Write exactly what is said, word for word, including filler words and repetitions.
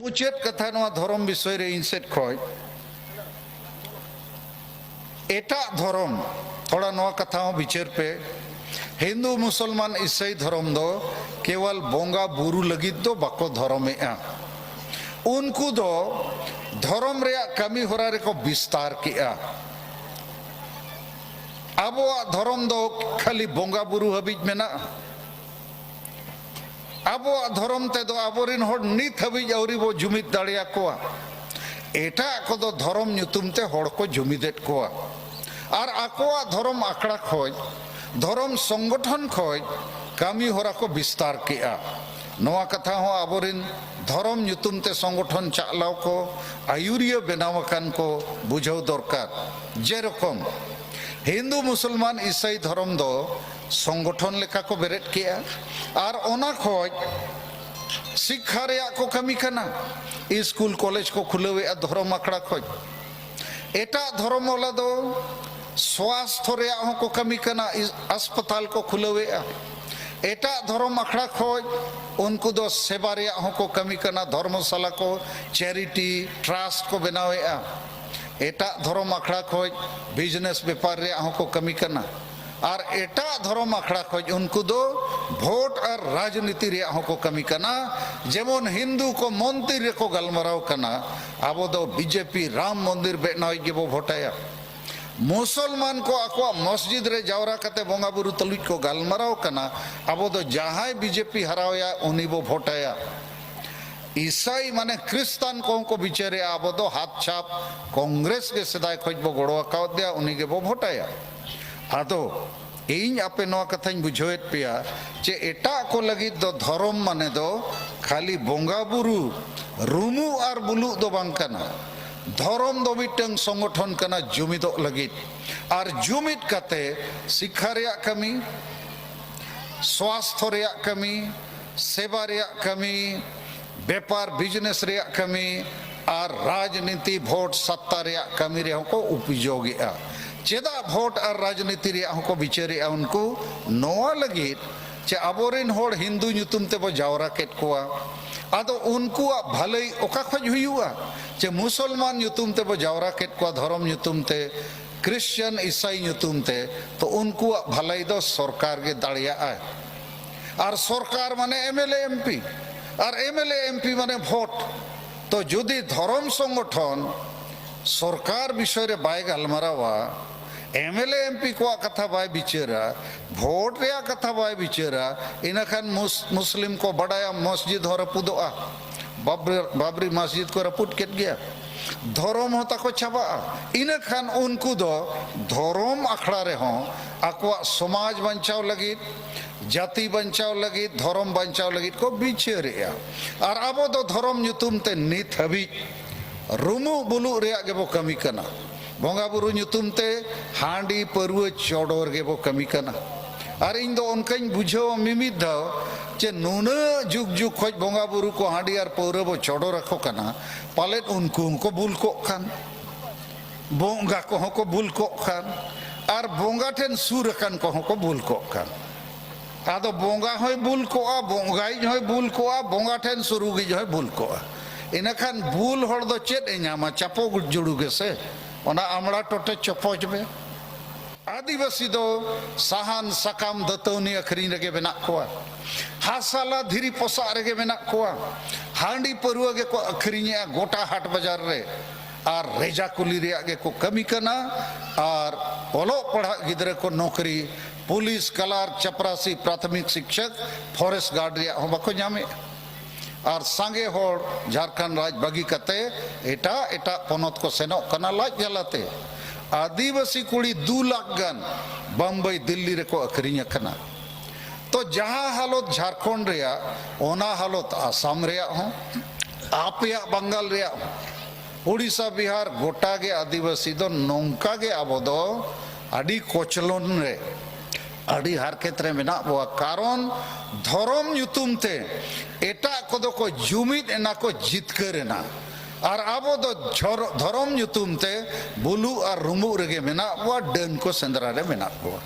ᱢᱩᱪᱟᱹᱫ ᱠᱟᱛᱷᱟ ᱱᱚᱣᱟ ᱫᱷᱚᱨᱚᱢ ᱵᱤᱥᱚᱭ ᱨᱮ ᱤᱧ ᱥᱮᱫ ᱠᱷᱚᱱ, ᱮᱴᱟᱜ ᱫᱷᱚᱨᱚᱢ, ᱛᱷᱚᱲᱟ ᱱᱚᱣᱟ ᱠᱟᱛᱷᱟ ᱦᱚᱸ ᱵᱤᱪᱟᱹᱨ ᱯᱮ᱾ ᱦᱤᱱᱫᱩ, ᱢᱩᱥᱚᱞᱢᱟᱱ, ᱤᱥᱟᱹᱭ ᱫᱷᱚᱨᱚᱢ ᱫᱚ ᱠᱮᱣᱚᱞ ᱵᱚᱸᱜᱟ ᱵᱩᱨᱩ ᱞᱟᱹᱜᱤᱫ ᱫᱚ ᱵᱟᱠᱚ ᱫᱷᱚᱨᱚᱢᱮᱜᱼᱟ᱾ ᱩᱱᱠᱩ ᱫᱚ ᱫᱷᱚᱨᱚᱢ ᱨᱮᱭᱟᱜ ᱠᱟᱹᱢᱤ ᱦᱚᱨᱟ ᱨᱮᱠᱚ ᱵᱤᱥᱛᱟᱨ ᱠᱮᱜᱼᱟ᱾ ᱟᱵᱚᱣᱟᱜ ᱫᱷᱚᱨᱚᱢ ᱫᱚ ᱠᱷᱟᱹᱞᱤ ᱵᱚᱸᱜᱟ ᱵᱩᱨᱩ ᱦᱟᱹᱵᱤᱡ ᱢᱮᱱᱟᱜᱼᱟ᱾ ᱟᱵᱚᱣᱟᱜ ᱫᱷᱚᱨᱚᱢ ᱛᱮᱫᱚ ᱟᱵᱚᱨᱮᱱ ᱦᱚᱲ ᱱᱤᱛ ᱦᱟᱹᱵᱤᱡ ᱟᱹᱣᱨᱤ ᱵᱚ ᱡᱩᱢᱤᱫ ᱫᱟᱲᱮᱭᱟᱠᱚᱣᱟ᱾ ᱮᱴᱟᱜ ᱠᱚᱫᱚ ᱫᱷᱚᱨᱚᱢ ᱧᱩᱛᱩᱢ ᱛᱮ ᱦᱚᱲ ᱠᱚ ᱡᱩᱢᱤᱫᱮᱫ ᱠᱚᱣᱟ ᱟᱨ ᱟᱠᱚᱣᱟᱜ ᱫᱷᱚᱨᱚᱢ ᱟᱠᱷᱲᱟ ᱠᱷᱚᱡ, ᱫᱷᱚᱨᱚᱢ ᱥᱚᱝᱜᱚᱴᱷᱚᱱ ᱠᱷᱚᱡ ᱠᱟᱹᱢᱤ ᱦᱚᱨᱟ ᱠᱚ ᱵᱤᱥᱛᱟᱨ ᱠᱮᱜᱼᱟ᱾ ᱱᱚᱣᱟ ᱠᱟᱛᱷᱟ ᱦᱚᱸ ᱟᱵᱚᱨᱮᱱ ᱫᱷᱚᱨᱚᱢ ᱧᱩᱛᱩᱢ ᱛᱮ ᱥᱚᱝᱜᱚᱴᱷᱚᱱ ᱪᱟᱪᱞᱟᱣ ᱠᱚ, ᱟᱹᱭᱩᱨᱤᱭᱟᱹ ᱵᱮᱱᱟᱣ ᱟᱠᱟᱱ ᱠᱚ ᱵᱩᱡᱷᱟᱹᱣ ᱫᱚᱨᱠᱟᱨ᱾ ᱡᱮᱨᱚᱠᱚᱢ ᱦᱤᱱᱫᱩ, ᱢᱩᱥᱚᱞᱢᱟᱱ, ᱤᱥᱟᱹᱭ ᱫᱷᱚᱨᱚᱢ ᱫᱚ ᱥᱚᱝᱜᱚᱴᱷᱚᱱ ᱞᱮᱠᱟ ᱠᱚ ᱵᱮᱨᱮᱫ ᱠᱮᱜᱼᱟ ᱟᱨ ᱚᱱᱟ ᱠᱷᱚᱡ ᱥᱤᱠᱠᱷᱟ ᱨᱮᱭᱟᱜ ᱠᱚ ᱠᱟᱹᱢᱤ ᱠᱟᱱᱟ, ᱤᱥᱠᱩᱞ ᱠᱚᱞᱮᱡᱽ ᱠᱚ ᱠᱷᱩᱞᱟᱹᱣᱮᱜᱼᱟ ᱫᱷᱚᱨᱚᱢ ᱟᱠᱷᱲᱟ ᱠᱷᱚᱡ᱾ ᱮᱴᱟᱜ ᱫᱷᱚᱨᱚᱢ ᱣᱟᱞᱟ ᱫᱚ ᱥᱣᱟᱥᱛᱷᱚ ᱨᱮᱭᱟᱜ ᱦᱚᱸᱠᱚ ᱠᱟᱹᱢᱤ ᱠᱟᱱᱟ, ᱤᱥ-, ᱦᱟᱥᱯᱟᱛᱟᱞ ᱠᱚ ᱠᱷᱩᱞᱟᱹᱣᱮᱜᱼᱟ᱾ ᱮᱴᱟᱜ ᱫᱷᱚᱨᱚᱢ ᱟᱠᱷᱲᱟ ᱠᱷᱚᱡ ᱩᱱᱠᱩ ᱫᱚ ᱥᱮᱵᱟ ᱨᱮᱭᱟᱜ ᱦᱚᱸᱠᱚ ᱠᱟᱹᱢᱤ ᱠᱟᱱᱟ, ᱫᱷᱚᱨᱢᱚᱥᱟᱞᱟ ᱠᱚ, ᱪᱮᱨᱤᱴᱤ, ᱴᱨᱟᱥᱴ ᱠᱚ ᱵᱮᱱᱟᱣᱮᱜᱼᱟ᱾ ᱮᱴᱟᱜ ᱫᱷᱚᱨᱚᱢ ᱟᱠᱷᱲᱟ ᱠᱷᱚᱡ ᱵᱤᱡᱽᱱᱮᱥ ᱵᱮᱯᱟᱨ ᱨᱮᱭᱟᱜ ᱦᱚᱸᱠᱚ ᱠᱟᱹᱢᱤ ᱠᱟᱱᱟ᱾ ᱟᱨ ᱮᱴᱟᱜ ᱫᱷᱚᱨᱚᱢ ᱟᱠᱷᱲᱟ ᱠᱷᱚᱡ ᱩᱱᱠᱩ ᱫᱚ ᱵᱷᱳᱴ ᱟᱨ ᱨᱟᱡᱽᱱᱤᱛᱤ ᱨᱮᱭᱟᱜ ᱦᱚᱸᱠᱚ ᱠᱟᱹᱢᱤ ᱠᱟᱱᱟ᱾ ᱡᱮᱢᱚᱱ ᱦᱤᱱᱫᱩ ᱠᱚ ᱢᱚᱱᱫᱤᱨ ᱨᱮᱠᱚ ᱜᱟᱞᱢᱟᱨᱟᱣ ᱠᱟᱱᱟ, ᱟᱵᱚ ᱫᱚ ᱵᱤᱡᱮᱯᱤ ᱨᱟᱢ ᱢᱚᱱᱫᱤᱨ ᱵᱮᱱᱟᱣᱤᱡ ᱜᱮᱵᱚ ᱵᱷᱳᱴᱟᱭᱟ᱾ ᱢᱩᱥᱚᱞᱢᱟᱱ ᱠᱚ ᱟᱠᱚᱣᱟᱜ ᱢᱚᱥᱡᱤᱫ ᱨᱮ ᱡᱟᱣᱨᱟ ᱠᱟᱛᱮ ᱵᱚᱸᱜᱟ ᱵᱩᱨᱩ ᱛᱩᱞᱩᱡ ᱠᱚ ᱜᱟᱞᱢᱟᱨᱟᱣ ᱠᱟᱱᱟ, ᱟᱵᱚ ᱫᱚ ᱡᱟᱦᱟᱸᱭ ᱵᱤᱡᱮᱯᱤ ᱦᱟᱨᱟᱣᱮᱭᱟ ᱩᱱᱤ ᱵᱚ ᱵᱷᱳᱴᱟᱭᱟ᱾ ᱤᱥᱟᱹᱭ ᱢᱟᱱᱮ ᱠᱷᱨᱤᱥᱛᱟᱱ ᱠᱚᱦᱚᱸ ᱠᱚ ᱵᱤᱪᱟᱹᱨᱮᱜᱼᱟ, ᱟᱵᱚ ᱫᱚ ᱦᱟᱛ ᱪᱷᱟᱯ ᱠᱚᱝᱜᱨᱮᱥ ᱜᱮ ᱥᱮᱫᱟᱭ ᱠᱷᱚᱡ ᱵᱚ ᱜᱚᱲᱚ ᱟᱠᱟᱣᱫᱮᱭᱟ, ᱩᱱᱤ ᱜᱮᱵᱚ ᱵᱷᱳᱴᱟᱭᱟ᱾ ᱟᱫᱚ ᱤᱧ ᱟᱯᱮ ᱱᱚᱣᱟ ᱠᱟᱛᱷᱟᱧ ᱵᱩᱡᱷᱟᱹᱣᱮᱫ ᱯᱮᱭᱟ ᱡᱮ ᱮᱴᱟᱜ ᱠᱚ ᱞᱟᱹᱜᱤᱫ ᱫᱚ ᱫᱷᱚᱨᱚᱢ ᱢᱟᱱᱮ ᱫᱚ ᱠᱷᱟᱹᱞᱤ ᱵᱚᱸᱜᱟ ᱵᱩᱨᱩ, ᱨᱩᱢᱩᱜ ᱟᱨ ᱵᱩᱞᱩᱜ ᱫᱚ ᱵᱟᱝ ᱠᱟᱱᱟ᱾ ᱫᱷᱚᱨᱚᱢ ᱫᱚ ᱢᱤᱫᱴᱟᱝ ᱥᱚᱝᱜᱚᱴᱷᱚᱱ ᱠᱟᱱᱟ ᱡᱩᱢᱤᱫᱚᱜ ᱞᱟᱹᱜᱤᱫ, ᱟᱨ ᱡᱩᱢᱤᱫ ᱠᱟᱛᱮ ᱥᱤᱠᱠᱷᱟ ᱨᱮᱭᱟᱜ ᱠᱟᱹᱢᱤ, ᱥᱣᱟᱥᱛᱷᱚ ᱨᱮᱭᱟᱜ ᱠᱟᱹᱢᱤ, ᱥᱮᱵᱟ ᱨᱮᱭᱟᱜ ᱠᱟᱹᱢᱤ, ᱵᱮᱯᱟᱨ ᱵᱤᱡᱽᱱᱮᱥ ᱨᱮᱭᱟᱜ ᱠᱟᱹᱢᱤ ᱟᱨ ᱨᱟᱡᱽᱱᱤᱛᱤ ᱵᱷᱳᱴ ᱥᱟᱛᱛᱟ ᱨᱮᱭᱟᱜ ᱠᱟᱹᱢᱤ ᱨᱮᱦᱚᱸ ᱠᱚ ᱩᱯᱡᱳᱜᱮᱜᱼᱟ᱾ ᱪᱮᱫᱟᱜ ᱵᱷᱳᱴ ᱟᱨ ᱨᱟᱡᱽᱱᱤᱛᱤ ᱨᱮᱭᱟᱜ ᱦᱚᱸᱠᱚ ᱵᱤᱪᱟᱹᱨᱮᱜᱼᱟ ᱩᱱᱠᱩ? ᱱᱚᱣᱟ ᱞᱟᱹᱜᱤᱫ ᱪᱮ ᱟᱵᱚᱨᱮᱱ ᱦᱚᱲ ᱦᱤᱱᱫᱩ ᱧᱩᱛᱩᱢ ᱛᱮᱵᱚ ᱡᱟᱣᱨᱟ ᱠᱮᱫ ᱠᱚᱣᱟ, ᱟᱫᱚ ᱩᱱᱠᱩᱣᱟᱜ ᱵᱷᱟᱹᱞᱟᱹᱭ ᱚᱠᱟ ᱠᱷᱚᱡ ᱦᱩᱭᱩᱜᱼᱟ? ᱪᱮ ᱢᱩᱥᱚᱞᱢᱟᱱ ᱧᱩᱛᱩᱢ ᱛᱮᱵᱚ ᱡᱟᱣᱨᱟ ᱠᱮᱫ ᱠᱚᱣᱟ, ᱫᱷᱚᱨᱚᱢ ᱧᱩᱛᱩᱢ ᱛᱮ, ᱠᱨᱤᱥᱪᱟᱱ ᱤᱥᱟᱭ ᱧᱩᱛᱩᱢ ᱛᱮ, ᱛᱚ ᱩᱱᱠᱩᱣᱟᱜ ᱵᱷᱟᱹᱞᱟᱹᱭ ᱫᱚ ᱥᱚᱨᱠᱟᱨ ᱜᱮ ᱫᱟᱲᱮᱭᱟᱜᱼᱟᱭ᱾ ᱟᱨ ᱥᱚᱨᱠᱟᱨ ᱢᱟᱱᱮ M L A M P, R M L A M P ᱢᱟᱱᱮ ᱵᱷᱳᱴ᱾ ᱛᱚ ᱡᱩᱫᱤ ᱫᱷᱚᱨᱚᱢ ᱥᱚᱝᱜᱚᱴᱷᱚᱱ ᱥᱚᱨᱠᱟᱨ ᱵᱤᱥᱚᱭ ᱨᱮ ᱵᱟᱭ ᱜᱟᱞᱢᱟᱨᱟᱣᱟ, M L A M P ᱠᱚᱣᱟᱜ ᱠᱟᱛᱷᱟ ᱵᱟᱭ ᱵᱤᱪᱟᱹᱨᱟ, ᱵᱷᱳᱴ ᱨᱮᱭᱟᱜ ᱠᱟᱛᱷᱟ ᱵᱟᱭ ᱵᱤᱪᱟᱹᱨᱟ, ᱤᱱᱟᱹᱠᱷᱟᱱ ᱢᱩᱥ-, ᱢᱩᱥᱞᱤᱢ ᱠᱚ ᱵᱟᱰᱟᱭᱟ ᱢᱚᱥᱡᱤᱫ ᱦᱚᱸ ᱨᱟᱹᱯᱩᱫᱚᱜᱼᱟ, ᱵᱟᱵᱨᱤ, ᱵᱟᱵᱨᱤ ᱢᱚᱥᱡᱤᱫ ᱠᱚ ᱨᱟᱹᱯᱩᱫ ᱠᱮᱫ ᱜᱮᱭᱟ, ᱫᱷᱚᱨᱚᱢ ᱦᱚᱸ ᱛᱟᱠᱚ ᱪᱟᱵᱟᱜᱼᱟ᱾ ᱤᱱᱟᱹᱠᱷᱟᱱ ᱩᱱᱠᱩ ᱫᱚ ᱫᱷᱚᱨᱚᱢ ᱟᱠᱷᱲᱟ ᱨᱮᱦᱚᱸ ᱟᱠᱚᱣᱟᱜ ᱥᱚᱢᱟᱡᱽ ᱵᱟᱧᱪᱟᱣ ᱞᱟᱹᱜᱤᱫ, ᱡᱟᱹᱛᱤ ᱵᱟᱧᱪᱟᱣ ᱞᱟᱹᱜᱤᱫ, ᱫᱷᱚᱨᱚᱢ ᱵᱟᱧᱪᱟᱣ ᱞᱟᱹᱜᱤᱫ ᱠᱚ ᱵᱤᱪᱟᱹᱨᱮᱜᱼᱟ᱾ ᱟᱨ ᱟᱵᱚ ᱫᱚ ᱫᱷᱚᱨᱚᱢ ᱧᱩᱛᱩᱢ ᱛᱮ ᱱᱤᱛ ᱦᱟᱹᱵᱤᱡ ᱨᱩᱢᱩᱜ ᱵᱩᱞᱩᱜ ᱨᱮᱭᱟᱜ ᱜᱮᱵᱚ ᱠᱟᱹᱢᱤ ᱠᱟᱱᱟ᱾ ᱵᱚᱸᱜᱟ ᱵᱩᱨᱩ ᱧᱩᱛᱩᱢ ᱛᱮ ᱦᱟᱺᱰᱤ ᱯᱟᱹᱨᱣᱟᱹ ᱪᱚᱰᱚᱨ ᱜᱮᱵᱚ ᱠᱟᱹᱢᱤ ᱠᱟᱱᱟ᱾ ᱟᱨ ᱤᱧ ᱫᱚ ᱚᱱᱠᱟᱧ ᱵᱩᱡᱷᱟᱹᱣᱟ ᱢᱤᱢᱤᱫ ᱫᱷᱟᱣ, ᱡᱮ ᱱᱩᱱᱟᱹᱜ ᱡᱩᱜᱽ ᱡᱩᱜᱽ ᱠᱷᱚᱡ ᱵᱚᱸᱜᱟ ᱵᱩᱨᱩ ᱠᱚ ᱦᱟᱺᱰᱤ ᱟᱨ ᱯᱟᱹᱣᱨᱟᱹ ᱵᱚ ᱪᱚᱰᱚᱨ ᱟᱠᱚ ᱠᱟᱱᱟ, ᱯᱟᱞᱮᱫ ᱩᱱᱠᱩ ᱦᱚᱸᱠᱚ ᱵᱩᱞ ᱠᱚᱜ ᱠᱟᱱ, ᱵᱚᱸᱜᱟ ᱠᱚᱦᱚᱸ ᱠᱚ ᱵᱩᱞ ᱠᱚᱜ ᱠᱟᱱ, ᱟᱨ ᱵᱚᱸᱜᱟ ᱴᱷᱮᱱ ᱥᱩᱨ ᱟᱠᱟᱱ ᱠᱚᱦᱚᱸ ᱠᱚ ᱵᱩᱞ ᱠᱚᱜ ᱠᱟᱱ᱾ ᱟᱫᱚ ᱵᱚᱸᱜᱟ ᱦᱚᱸᱭ ᱵᱩᱞ ᱠᱚᱜᱼᱟ, ᱵᱚᱸᱜᱟᱭᱤᱡ ᱦᱚᱸᱭ ᱵᱩᱞ ᱠᱚᱜᱼᱟ, ᱵᱚᱸᱜᱟ ᱴᱷᱮᱱ ᱥᱩᱨᱩᱜᱤᱡ ᱦᱚᱸᱭ ᱵᱩᱞ ᱠᱚᱜᱼᱟ᱾ ᱤᱱᱟᱹᱠᱷᱟᱱ ᱵᱩᱞ ᱦᱚᱲ ᱫᱚ ᱪᱮᱫ ᱮ ᱧᱟᱢᱟ? ᱪᱟᱯᱚ ᱡᱩᱲᱩ ᱜᱮᱥᱮ᱾ ᱚᱱᱟ ᱟᱢᱲᱟ ᱴᱚᱴᱮ ᱪᱚᱯᱚᱡ ᱢᱮ᱾ ᱟᱹᱫᱤᱵᱟᱹᱥᱤ ᱫᱚ ᱥᱟᱦᱟᱱ, ᱥᱟᱠᱟᱢ, ᱫᱟᱹᱛᱟᱹᱣᱱᱤ ᱟᱹᱠᱷᱨᱤᱧ ᱨᱮᱜᱮ ᱢᱮᱱᱟᱜ ᱠᱚᱣᱟ᱾ ᱦᱟᱥᱟᱞᱟ ᱫᱷᱤᱨᱤ ᱯᱚᱥᱟᱜ ᱨᱮᱜᱮ ᱢᱮᱱᱟᱜ ᱠᱚᱣᱟ᱾ ᱦᱟᱺᱰᱤ ᱯᱟᱹᱨᱣᱟᱹ ᱜᱮᱠᱚ ᱟᱹᱠᱷᱨᱤᱧᱮᱜᱼᱟ ᱜᱚᱴᱟ ᱦᱟᱴ ᱵᱟᱡᱟᱨ ᱨᱮ᱾ ᱟᱨ ᱨᱮᱡᱟ ᱠᱩᱞᱤ ᱨᱮᱭᱟᱜ ᱜᱮᱠᱚ ᱠᱟᱹᱢᱤ ᱠᱟᱱᱟ᱾ ᱟᱨ ᱚᱞᱚᱜ ᱯᱟᱲᱦᱟᱜ ᱜᱤᱫᱽᱨᱟᱹ ᱠᱚ ᱱᱚᱠᱨᱤ, ᱯᱩᱞᱤᱥ, ᱠᱟᱞᱟᱨ, ᱪᱟᱯᱨᱟᱥᱤ, ᱯᱨᱟᱛᱷᱚᱢᱤᱠ ᱥᱤᱠᱪᱷᱚᱠ, ᱯᱷᱚᱨᱮᱥᱴ ᱜᱟᱨᱰ ᱨᱮᱭᱟᱜ ᱦᱚᱸ ᱵᱟᱠᱚ ᱧᱟᱢᱮᱜᱼᱟ᱾ ᱟᱨ ᱥᱟᱸᱜᱮ ᱦᱚᱲ ᱡᱷᱟᱲᱠᱷᱚᱸᱰ ᱨᱟᱡᱽ ᱵᱟᱹᱜᱤ ᱠᱟᱛᱮ ᱮᱴᱟᱜ ᱮᱴᱟᱜ ᱯᱚᱱᱚᱛ ᱠᱚ ᱥᱮᱱᱚᱜ ᱠᱟᱱᱟ ᱞᱟᱡ ᱡᱟᱞᱟᱛᱮ᱾ ᱟᱹᱫᱤᱵᱟᱹᱥᱤ ᱠᱩᱲᱤ ᱫᱩ ᱞᱟᱠᱷ ᱜᱟᱱ ᱵᱚᱢᱵᱟᱭ, ᱫᱤᱞᱞᱤ ᱨᱮᱠᱚ ᱟᱹᱠᱷᱨᱤᱧ ᱟᱠᱟᱱᱟ᱾ ᱛᱚ ᱡᱟᱦᱟᱸ ᱦᱟᱞᱚᱛ ᱡᱷᱟᱲᱠᱷᱚᱸᱰ ᱨᱮᱭᱟᱜ, ᱚᱱᱟ ᱦᱟᱞᱚᱛ ᱟᱥᱟᱢ ᱨᱮᱭᱟᱜ ᱦᱚᱸ, ᱟᱯᱮᱭᱟᱜ ᱵᱟᱝᱜᱟᱞ ᱨᱮᱭᱟᱜ ᱦᱚᱸ᱾ ᱳᱰᱤᱥᱟ, ᱵᱤᱦᱟᱨ, ᱜᱚᱴᱟ ᱜᱮ ᱟᱹᱫᱤᱵᱟᱹᱥᱤ ᱫᱚ ᱱᱚᱝᱠᱟ ᱜᱮ ᱟᱵᱚ ᱫᱚ ᱟᱹᱰᱤ ᱠᱚᱪᱞᱚᱱ ᱨᱮ, ᱟᱹᱰᱤ ᱦᱟᱨᱠᱮᱛ ᱨᱮ ᱢᱮᱱᱟᱜ ᱵᱚᱣᱟ᱾ ᱠᱟᱨᱚᱱ ᱫᱷᱚᱨᱚᱢ ᱧᱩᱛᱩᱢ ᱛᱮ ᱮᱴᱟᱜ ᱠᱚᱫᱚ ᱠᱚ ᱡᱩᱢᱤᱫ ᱮᱱᱟ, ᱠᱚ ᱡᱤᱛᱠᱟᱹᱨ ᱮᱱᱟ, ᱟᱨ ᱟᱵᱚ ᱫᱚ ᱡᱷᱚᱨ-, ᱫᱷᱚᱨᱚᱢ ᱧᱩᱛᱩᱢ ᱛᱮ ᱵᱩᱞᱩᱜ ᱟᱨ ᱨᱩᱢᱩᱜ ᱨᱮᱜᱮ ᱢᱮᱱᱟᱜ ᱵᱚᱣᱟ, ᱰᱟᱹᱱ ᱠᱚ ᱥᱮᱸᱫᱽᱨᱟ ᱨᱮ ᱢᱮᱱᱟᱜ ᱵᱚᱣᱟ᱾